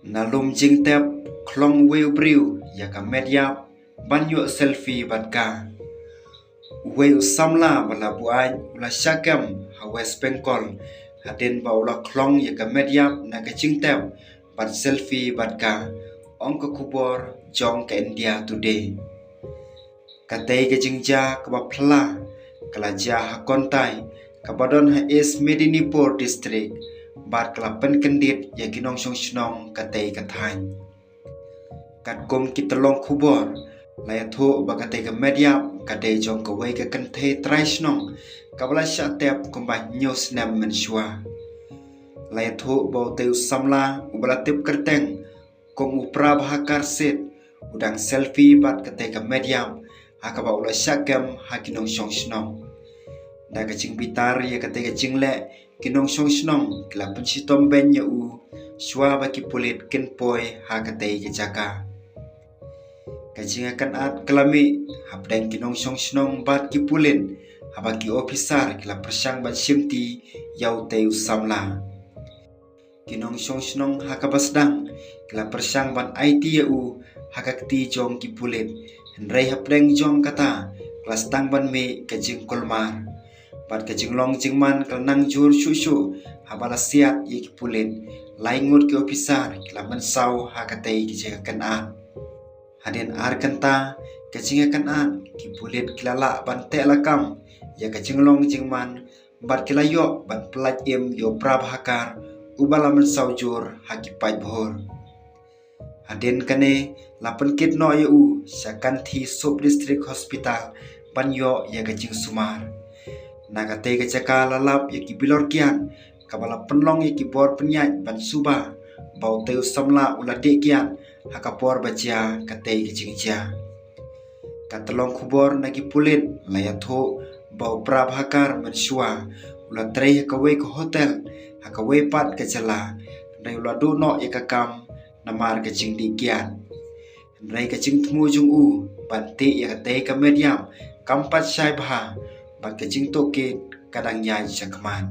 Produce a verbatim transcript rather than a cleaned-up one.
Na lum jingtep, khlong uwei u briew ïa ka met ïap ban ïoh selfie bad ka. Uwei u samla ba la buaid u la shah kem ha West Bengal hadien ba u la khlong ïa ka met ïap na ka jingtep ban selfie bad ka, ong ka khubor jong ka India Today. Katei ka jingjia kaba phylla ka la jia ha Kontai kaba don ha East Medinipur District, bad ka la pynkyndit ïa ki nongshong shnong katei ka thaiñ. Katkum ki tyllong khubor, la ïathuh ba katei ka met ïap ka dei jong kawei ka kynthei trai shnong kaba la shah tep kumba hynñiew snem mynshuwa. La ïathuh ba utei u samla uba la tip kyrteng kum u Prabhakar Seth u dang selfie bad katei ka met ïap ha kaba u la shah kem ha ki nongshong shnong. Da ka jingbitar ïa katei ka jingleh, ki nongshong shnong ki la pynshitom beiñ ïa u shuwa ba ki pulit kin poi ha katei ka jaka. Ka jingïakynad ka la mih hapdeng ki nongshong shnong bad ki pulit haba ki ophisar ki la pyrshang ban shimti ïa utei u samla. Ki nongshong shnong ha kaba sdang ki la pyrshang ban aiti ïa u ha ka kti jong ki pulit, hynrei hapdeng jong kata ka la sdang ban mih ka jingkulmar. Bad ka jinglong jingman ka la nang jur shuh shuh haba la siat ïa ki pulit. Lai ngut ki ophisar ki la mynsaw ha katei ka jingïakynad. Hadien ar kynta ka jingïakynad, ki pulit ki la lah ban teh lakam ïa ka jinglong jingman bad ki la ïoh ban pyllait im ïa u Prabhakar uba la mynsaw jur ha ki paidbah. Hadien kane la pynkit noh ïa u sha Kanthi Sub District Hospital ban ïoh ïa ka jingsumar. Na katei ka jaka la lap ïa ki bilor kiad kaba la pynlong ïa ki bor pynïaid ban suba ba utei u samla u la dih kiad ha ka por ba jia katei ka jingjia. Ka tyllong khubor na ki pulit la ïathuh ba u Prabhakar mynshuwa u la trei ha kawei ka hotel ha kawei pat ka jylla, hynrei u la duh noh ïa ka kam namar ka jingdih kiad. Hynrei ka jingthmu jong u ban tih ïa katei ka met ïap kam pat shai bha, bad ka jingtohkit ka dang ïaid shakhmat.